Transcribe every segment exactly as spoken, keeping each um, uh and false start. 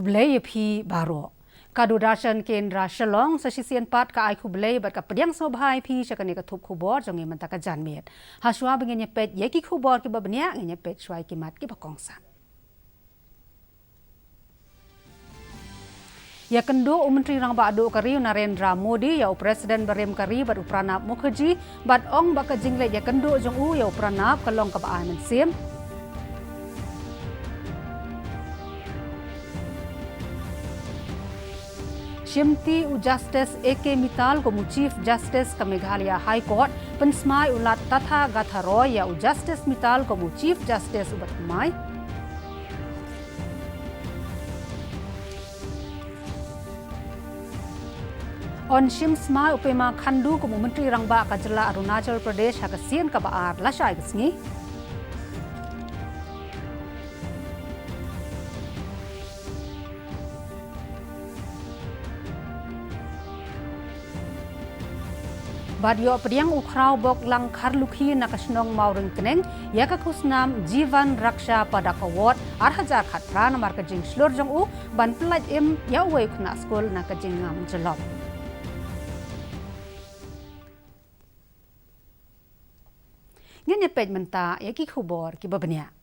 Khublei ïa phi baroh. Ka Doordarshan Kendra Shillong sa shisien pat ka ai khublei bad ka pdiang sngewbha ïa phi sha kane ka thup khubor jong ngi mynta ka janmiet. Hashwa ba ngin ïa peit ïa ki khubor kiba bniah, ngin ïa peit shwa ïa ki mat kiba kongsan. Ïakynduh u Myntri Rangbah Duh ka ri u Narendra Modi ïa u President barim ka ri bad u Pranab Mukherjee, bad ong ba ka jingleit ïakynduh jong u ïa u Pranab ka long kaba ai mynsiem. Shimti u Justice A K Mittal kum u Chief Justice ka Meghalaya High Court, pynsmai u Lat Tathagata Roy ïa u Justice Mittal kum u Chief Justice uba thymmai. Yn shim smai u Pema Khandu kum u Myntri Rangbah ka jylla Arunachal Pradesh ha ka sien kaba ar lashai ka sngi. Bad ïoh pdiang u Khraw Bok Lang Kharlukhi na ka shnong Mawryngkneng ïa ka khusnam Jeevan Raksha Padak Award ar hajar khatphra namar ka jingshlur jong u ban pyllait im ïa uwei u khynnah skul na ka jingngam jyllop. Ngin ïa peit mynta ïa ki khubor kiba bniah.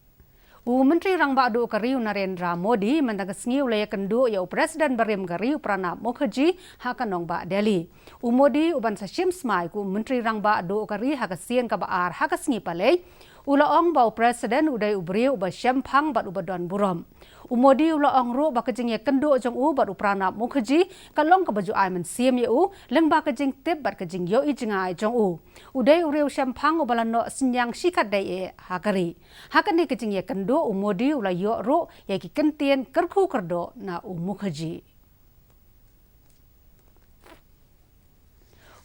U Myntri Rangbah Duh ka ri u Narendra Modi mynta ka sngi u la ïakynduh ïa u President barim ka ri u Pranab Mukherjee ha ka nongbah Delhi. U Modi uban sa shim smai kum u Myntri Rangbah Duh ka ri ha ka sien kaba ar ha ka sngi Palei, u la ong ba u President u dei u briew uba shemphang bad uba don burom. U Modi u la ong ruh ba ka jingïakynduh jong u bad u Pranab Mukherjee ka long kaba ju ai mynsiem ïa u lyngba ka jingtip bad ka jingïohi jngai jong u. U dei u riew shemphang uba la noh synñiang shikatdei eh ha ka ri. Ha kane ka jingïakynduh u Modi u la ïoh ruh ïa ki kyntien kyrkhu kyrdoh na u Mukherjee.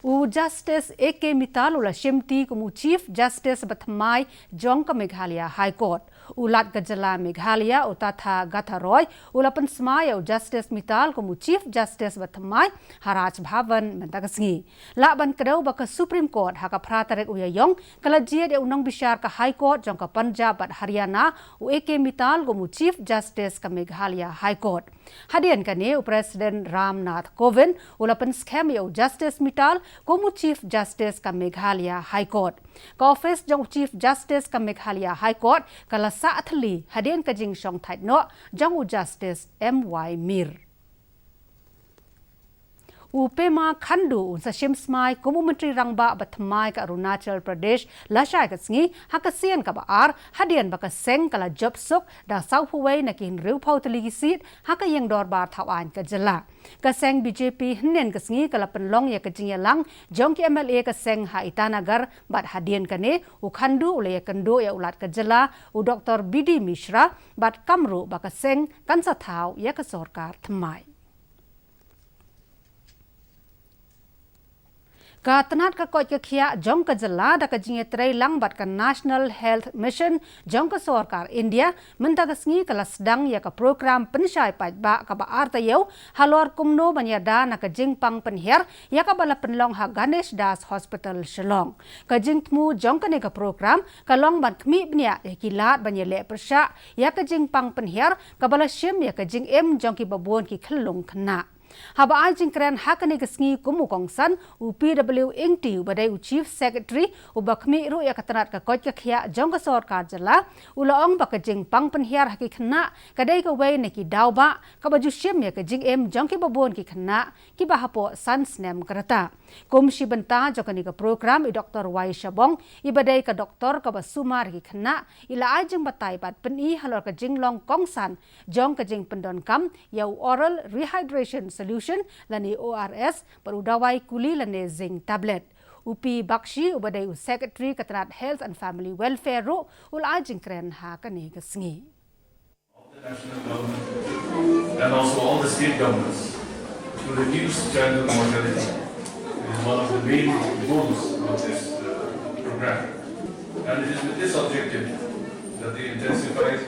U Justice A K Mittal u la shimti kum u Chief Justice bathymmai jong ka Meghalaya High Court. U Lat ka jylla Meghalaya u Tathagata Roy u la pynsmai ïa u Justice Mittal kum u Chief Justice bathymmai ha Raj Bhavan mynta ka sngi. Lah ban kdew ba ka Supreme Court ha ka phra tarik u Ïaïong ka la jied ïa u nongbishar ka High Court jong ka Punjab bad Haryana u A K Mittal kum u Chief Justice ka Meghalaya High Court. Hadien kane u President Ram Nath Kovind u la pynskhem ïa u Justice Mittal kum u Chief Justice ka Meghalaya High Court. Ka office jong u Chief Justice ka Meghalaya High Court ka la sah thylli hadien ka jingshong thait noh jong u Justice M Y Mir. U Pema Khandu un sa shim smai kum u Myntri Rangbah bathymmai ka Arunachal Pradesh lashai ka sngi ha ka sien kaba ar hadien ba ka seng ka la jop suk da sawphew wei na ki hynriewphew tylli ki seat ha ka ïing dorbar thawaiñ ka jylla. Ka seng B J P hynnin ka sngi ka la pynlong ïa ka jingïalang jong ki M L A ka seng ha Itanagar bad hadien kane u Khandu u la ïakynduh ïa u Lat ka jylla u Doktor B D Mishra bad kam ruh ba ka seng kan sa thaw ïa ka sorkar thymmai. Ka tnat ka koit ka khiah jong ka jylla da ka jingïatreilang bad ka National Health Mission jong ka sorkar India mynta ka sngi ka la sdang ïa ka program pynshai paidbah kaba ar taïew halor kumno ban ïada na ka jingpang pynhiar ïa kaba la pynlong ha Ganesh Das Hospital Shillong. Ka jingthmu jong kane ka program ka long ban khmih bniah ïa ki lad ban ïaleh pyrshah ïa ka jingpang pynhiar kaba la shim ïa ka jingim jong kiba bun ki khyllung khynnah. Haba ai jingkren ha kane ka sngi kum u kongsan u P W Ingti uba dei u Chief Secretary uba khmih ruh ïa ka tnat ka koit ka khiah jong ka sorkar jylla u la ong ba ka jingpang pynhiar ha ki khynnah ka dei kawei na ki daw bah kaba ju shim ïa ka jingim jong kiba bun ki khynnah kiba hapoh san snem ka rta. Kum shi bynta jong kane ka program i Doktor Y Shabong iba dei ka doktor kaba sumar ïa ki khynnah i la ai jingbatai bad pyni halor ka jinglong kongsan jong ka jingpyndonkam ïa u oral rehydration solution lane O R S bad u dawai kuli lane zinc tablet. U P Bakshi uba dei u Secretary ka tnat Health and Family Welfare ruh u la ai jingkren ha kane ka sngi. Of the national government and also all the state governments to reduce childhood mortality. It is one of the main goals of this uh, program. And it is with this objective that the intensified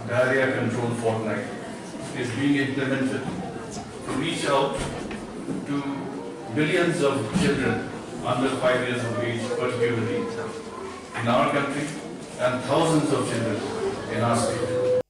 diarrhea control fortnight is being implemented to reach out to millions of children under five years of age, particularly in our country, and thousands of children in our state.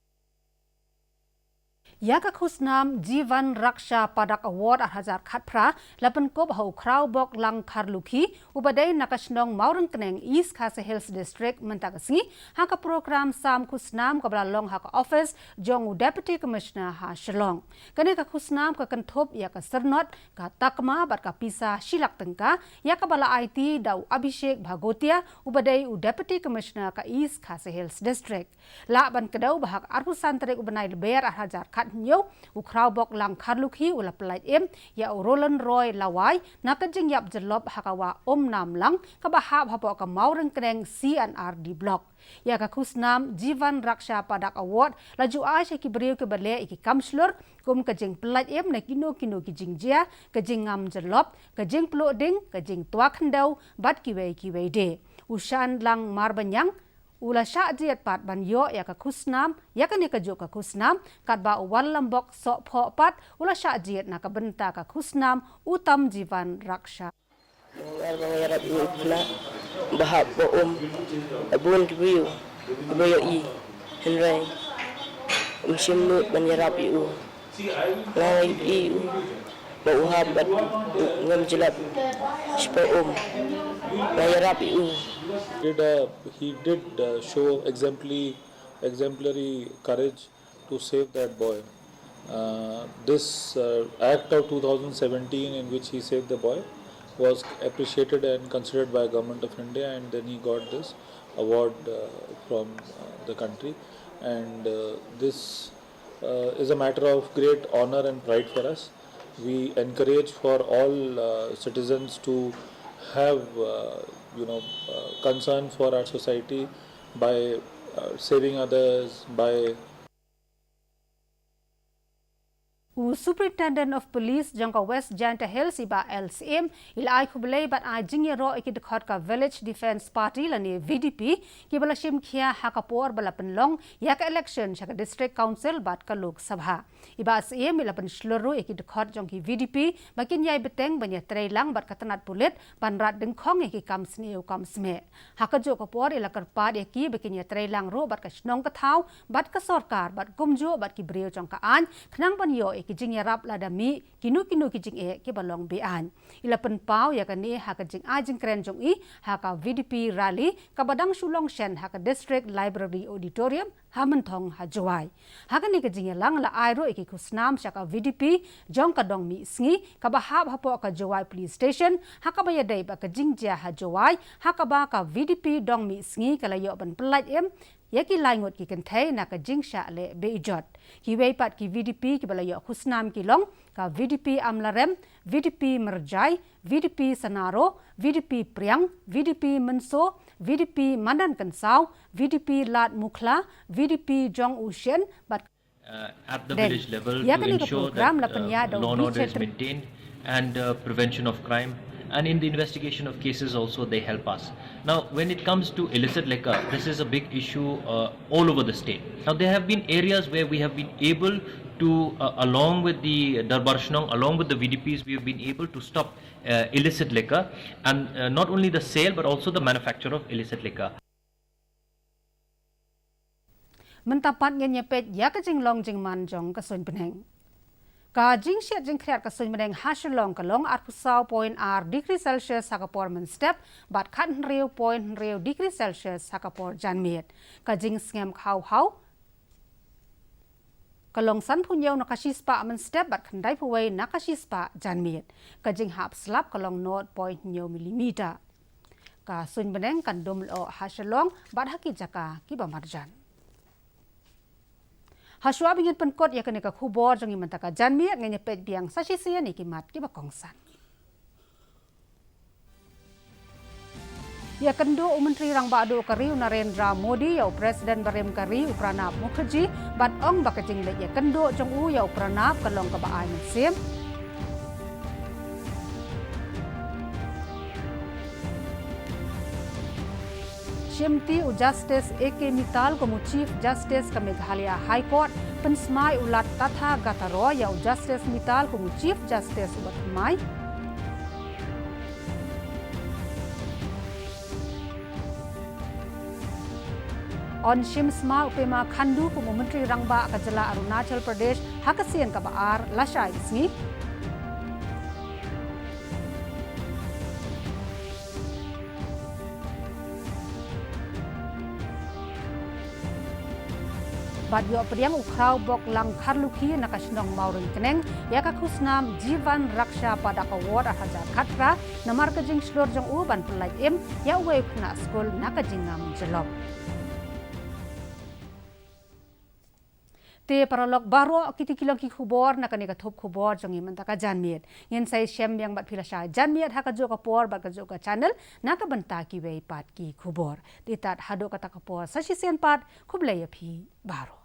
Ïa ka khusnam Jivan Raksha Padak Award ar hajar khatphra la pynkup ha u Khraw Bok Lang Kharlukhi, uba dei na ka shnong Mawryngkneng, East Khasi Hills District, mynta ka sngi, ha ka program sam khusnam kaba la long ha ka office jong u Deputy Commissioner ha Shillong. Kane ka khusnam ka kynthup ïa ka syrnod, ka takma bad ka pisa shi lak tyngka, ïa kaba la aiti da u Abhishek Bhagotia, uba dei u Deputy Commissioner ka East Khasi Hills District. Lah ban kdew ba ha ka arphew san tarik u bnai Lber ar hajar khathynñiew, u Khraw Bok Lang Kharlukhi u la pyllait im ïa u Roland Roy Lawai na ka jingïap jyllop ha ka wah Umnamlang kaba hap hapoh ka Mawryngkneng C and R D Block. Ïa ka khusnam Jivan Raksha Padak Award la ju ai sha ki briew kiba leh ïa ki kam shlur, kum ka jingpyllait im na kino kino ki jingjia, ka jingngam jyllop, ka jingpluh ding, ka jingtwa khyndew, bad kiwei kiwei de. U Shanlang Marbaniang u la shah jied pat ban ïoh ïa ka khusnam, ïa kane kajuh ka khusnam, katba u Wanlambok Sohphoh pat u la shah jied na ka bynta ka khusnam Uttam Jivan Raksha. Nga ruh nga ïarap ïa u khynnah ba hap ba um, bun ki briew ba ïohi, hynrei um shym nud ban ïarap ïa u. Nga ïohi u ba u hap bad ngam jyllop, shipor um. Nga ïarap ïa u. Did, uh, he did, uh, show exemplary, exemplary courage to save that boy. Uh, this, uh, act of two thousand seventeen in which he saved the boy was appreciated and considered by Government of India, and then he got this award, uh, from, uh, the country. And, uh, this, uh, is a matter of great honor and pride for us. We encourage for all, uh, citizens to have, uh, you know, uh, concern for our society by, uh, saving others, by U Superintendent of Police jong ka West Jaintia Hills, i Bah L Syiem, i la ai khublei bad ai jingïaroh ïa ki dkhot ka Village Defence Party lane V D P, kiba la shim khia ha ka por ba la pynlong ïa ka election sha ka District Council bad ka Lok Sabha. I Bah Syiem i la pynshlur ruh ïa ki dkhot jong ki V D P ba kin ïai bteng ban ïatreilang bad ka tnat pulit ban rat dyngkhong ïa ki kam sniew kam smeh. Ha kajuh ka por i la kyrpad ïa ki ba kin ïatreilang ruh bad ka shnong ka thaw, bad ka sorkar, bad kumjuh bad ki briew jong ka aiñ, khnang ban ïoh ïa ki jingïarap lada mih kino kino ki jingeh kiba long be-aiñ. I la pynpaw ïa kane ha ka jingai jingkren jong i ha ka V D P rally kaba dang shu long shen ha ka District Library Auditorium ha Mynthong ha Jowai. Ha kane ka jingïalang la ai ruh ïa ki khusnam sha ka V D P jong ka Dong Mihsngi kaba hap hapoh ka Jowai Police Station, ha kaba ïadei bad ka jingjia ha Jowai, ha kaba ka V D P Dong Mihsngi ka la ïoh ban pyllait im ïa ki lai ngut ki kynthei na ka jingshah leh bejot. Kiwei pat ki V D P kiba la ïoh khusnam ki long ka V D P Amlarem, V D P Myrjai, V D P Sanaro, V D P Priang, V D P Mynso, V D P Mandan Kynsaw, V D P Lad Mukhla, V D P Jong U Shin, bad Uh, at the village level to ensure that, uh, law and order is maintained and, uh, prevention of crime. And in the investigation of cases also, they help us. Now, when it comes to illicit liquor, this is a big issue, uh, all over the state. Now, there have been areas where we have been able to, uh, along with the Darbar Shnong, along with the V D Ps, we have been able to stop, uh, illicit liquor, and, uh, not only the sale, but also the manufacture of illicit liquor. Mynta pat ngin ïa peit ïa ka jinglong jingman jong ka suiñ bneng. Ka jingshit jingkhriat ka suiñ bneng ha Shillong ka long arphew saw point ar degree Celsius ha ka por mynstep, bad khathynriew point hynriew degree Celsius ha ka por janmiet. Ka jingsngem khawhaw ka long sanphew hynñiew na ka shispah mynstep bad khyndaiphew wei na ka shispah janmiet. Ka jinghap slap ka long nought point hynñiew millimeter. Ka suiñ bneng kan dum lyoh ha Shillong bad ha ki jaka kiba marjan. Hashwa ba ngin pynkut ïa kane ka khubor jong ngi mynta ka janmiet, ngin ïa peit biang sa shisien ïa ki mat kiba kongsan. Ïakynduh u Myntri Rangbah Duh ka ri u Narendra Modi ïa u President barim ka ri u Pranab Mukherjee, bad ong ba ka jingleit ïakynduh jong u ïa u Pranab ka long kaba ai mynsiem. Shimti u Justice A K Mittal kum u Chief Justice ka Meghalaya High Court, pynsmai u Lat Tathagata Roy ïa u Justice Mittal kum u Chief Justice uba thymmai. Conshim Sma u Pema Khandu kum u Myntri Rangbah ka jylla Arunachal Pradesh ha ka sien kaba ar lashai ka sngi. Bad ïoh pdiang u Khraw Bok Lang Kharlukhi na ka shnong Mawryngkneng ïa ka khusnam Jeevan Raksha Padak Award ar hajar khatphra namar ka jingshlur jong u ban pyllait im ïa uwei u khynnah skul na ka jingngam jyllop. Te paralok baroh, kiti ki long ki khubor na kane ka thup khubor jong ngi mynta ka janmiet. Ngin sa ïashem biang bad phi lashai janmiet ha kajuh ka por bad kajuh ka channel na ka bynta kiwei pat ki khubor. Te tad haduh kata ka por, sa shisien pat, khublei ïa phi baroh.